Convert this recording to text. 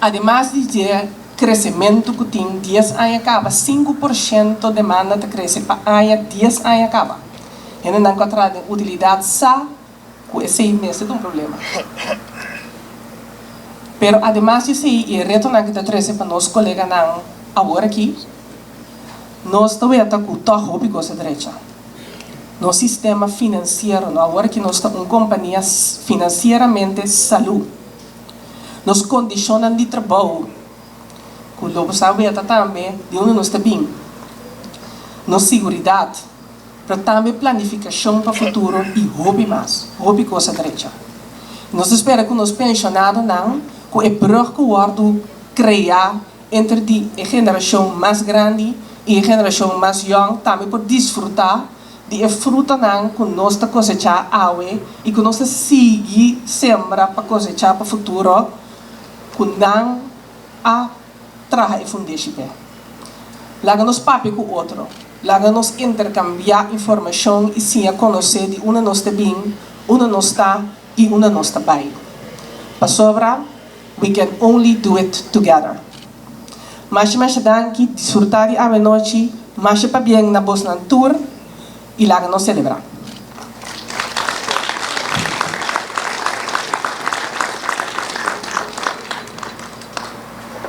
Ademas di e kresementu ku tin 10 aña kaba, 5% demanda ta krese pa aña 10 aña kaba. Hendenan ku a traha den utilidat sa ku esei mester ta un problema. Pero ademas di esei i e retonan ku ta trese pa nos koleganan awor aki, nos ta weta ku tòg hopi kos a drecha. Nos sistema finansiero, no awor aki nos ta un kompania finansieramente salú. Nos kondishonnan di trabou, ku lo bo sa weta tambe di unda nos ta bin. Nos siguridat, pero tambe planifikashon pa futuro i hopi mas, hopi kos a drecha. Nos ta spera ku nos penshonadonan, ku e brùg ku wòrdu kreá entre di e generashon mas grandi i e generashon mas yòn, tambe por disfrutá di e frutanan ku nos ta kosechá awe i ku nos ta sigui sembra pa kosechá pa futuro ku nan a traha e fundeshi p'e. Laga nos papia ku otro, laga nos interkambiá informashon i siña konosé di unda nos ta bin, unda nos ta i unda nos ta bai. Pasobra we can only do it together. Masha masha danki, disfrutá di awe nochi, masha pabien na bosnan tur i laga nos selebrá.